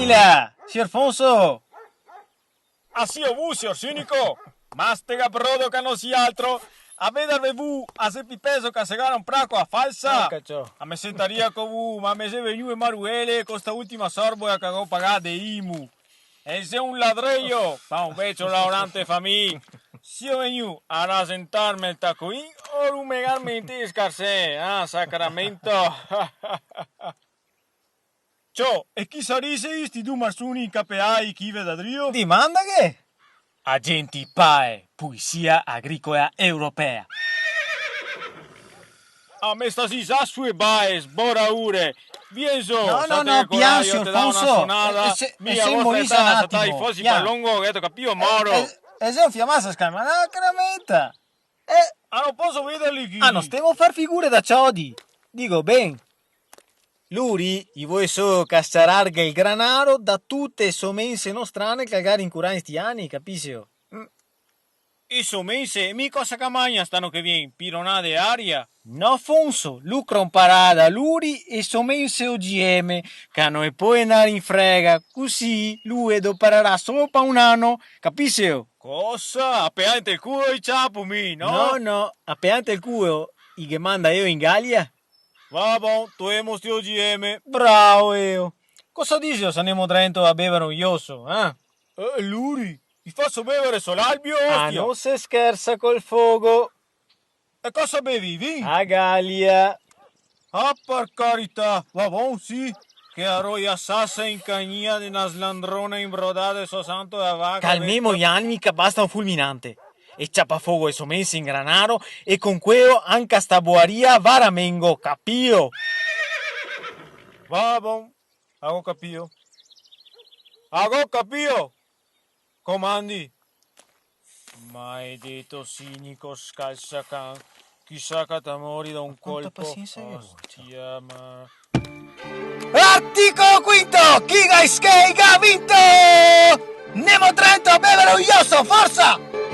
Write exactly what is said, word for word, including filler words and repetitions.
Là, sior Fonso! Ah, sì, vu, sior sinico? Mastega brodo ca no si altro! A vedarve vu, a xe pi pezo ca segar un praco a falsa! Anca ciò. A me sentaria co vu, ma me xe vegnù e maruele co sta ultima sorbola ca go pagà de imu. E xe un ladreio, ma un vecio laorante fa mi. Sio vegnù a rasentarme el tacoin o rumegarme inte e scarse, ah, sacramento! Ciò, e chi sarisi sti du marsuni incapeai chi ve da drio? Dimandaghe! Agenti pae, Puisia Agricola Europea. A me sta zizà su e bae, sboraure! Vien zo, no, no, no, pian, sior Fonso. Eh, eh, se, eh, se molisa un atimo. Fosi pian. Par longo, gheto capìo, moro? Eh, eh, se fiamasa scalma, no, caramenta. Eh. Ah, no poso vederli chi? Ah, no stemo far figure da ciodi. Digo ben. Luri i vol solo casciararghe el granaro da tute e somense nostrane che el ga rincurà in sti ani, capisio? Mm. E somense? Mi cosa ca magna st'ano che vien? Pironà de aria? No, Fonso, lu cromparà da luri e somense O G M, ca no e pol ndar in frega, cusì lu e dopararà solo pa un ano, capisio? Cosa? A peà inte el culo i ciapo mi, no? No, no, a peà inte el culo i ghe manda eo in Galia. Va bon, toemo sti O G M. Bravo eo. Cosa disio se ndemo drento a bevar un ioso, eh? Eh, luri, i faso bevar so l'albio, ostia! Ah, no se schersa col fogo. E cosa bevi, vin? A Galia. Ah, par carità, va bon, sì, che a roia sasa in cagnia de na slandrona imbrodà de so santo da vaca. Calmemo i animi, che basta un fulminante. E ciapa fogo e somense in granaro, e con queo anca sta boaria va ramengo, capìo? Va bon, a go capìo. A go capìo! Comandi. Maedeto sinico scalsacan, chisà ca te mori da un colpo. Quanta pasiensa che vuoi, ciò. Ostia, ma... Articolo quinto, chi ga i schei ga vinto! Ndemo drento a bevar un ioso, forsa!